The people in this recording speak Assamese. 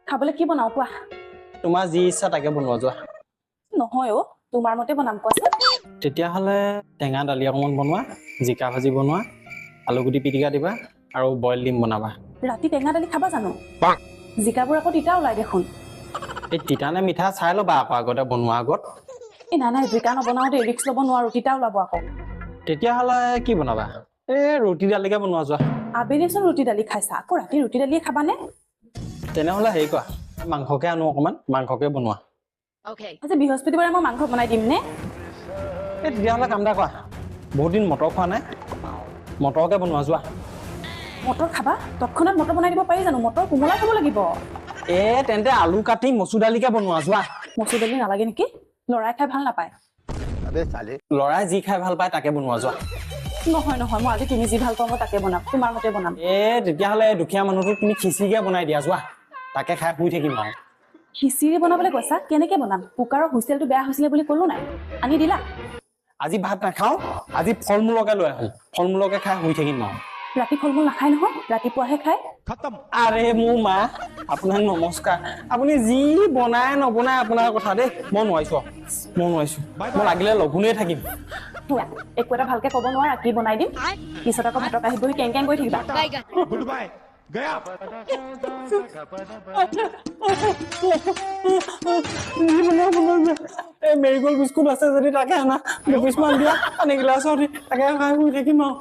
খাবলৈ কি বনাও কোৱা? তোমাৰ যি ইচ্ছা তাকে বনোৱা যোৱা। নহয় অ, তোমাৰ মতে বনাম, কোৱাচোন। তেতিয়াহ'লে টেঙা দালি অকণমান বনোৱা, জিকা ভাজি বনোৱা, আলুগুটি পিটিকা দিবা আৰু বইল ডিম বনাবা। ৰাতি টেঙা দালি খাবা জানো? জিকাবোৰ আকৌ তিতা ওলাই দেখোন। এই তিতা নে মিঠা চাই ল'বা আকৌ আগতে বনোৱা আগত। এই নাই নাই, জিকা নবনাও দেই, ৰিস্ক ল'ব নোৱাৰো, তিতা ওলাব আকৌ। তেতিয়াহ'লে কি বনাবা? এই ৰুটি দালিকে বনোৱা যোৱা। আবেলিচোন ৰুটি দালি খাইছা, আকৌ ৰাতি ৰুটি দালিয়ে খাবানে? তেনেহ'লে হেৰি কৰা, মাংসকে আনো অকণমান, মাংসকে বনোৱা। আজি বৃহস্পতিবাৰে মই মাংস বনাই দিম নে? এই তেতিয়াহ'লে কাম এটা কৰা, বহুত দিন মটৰ খোৱা নাই, মটৰকে বনোৱা যোৱা। মটৰ খাবা? তৎক্ষণাত মটৰ বনাই দিব পাৰি জানো? মটৰ কোমলাই খাব লাগিব। এ তেন্তে আলু কাটি মচুৰ দালিকে বনোৱা যোৱা। মচুৰ দালি নালাগে নেকি? ল'ৰাই খাই ভাল নাপায়। ল'ৰাই যি খাই ভাল পায় তাকে বনোৱা যোৱা। নহয় নহয়, মই আজি তুমি যি ভাল পাওঁ মই তাকে বনাম, তোমাৰ মতে বনাম। এ তেতিয়াহ'লে দুখীয়া মানুহটোক তুমি খিচিৰিকে বনাই দিয়া যোৱা, তাকে খাই শুই থাকিম আৰু। খিচিৰি বনাবলৈ কৈছা? কেনেকে বনাম? কুকাৰৰ হুইচেলটো বেয়া হৈছিলে বুলি ক'লো নাই, আনি দিলা? আজি ভাত নাখাওঁ, আজি ফল মূলকে লৈ আহোঁ, ফল মূলকে খাই শুই থাকিম আৰু। ৰাতি ফল মূল নাখায় নহয়, ৰাতিপুৱাহে খায়। আৰে মোৰ মা, আপোনাক নমস্কাৰ। আপুনি যি বনাই নবনাই আপোনাৰ কথা দেই, মই নোৱাৰিছো, মই নোৱাৰিছো, মই লাগিলে লঘোণেই থাকিম। সেয়া একো এটা ভালকে ক'ব নোৱাৰা, কি বনাই দিম? পিছত আকৌ ভাতৰ কাঁহীত বহি কেং কেং কৰি থাকিবা। এই মেৰিগ'ল্ড বিস্কুট আছে যদি তাকে আনা, দুপিচমান দিয়া, পানী গিলাচত দি তাকে খাই শুই থাকিম আৰু।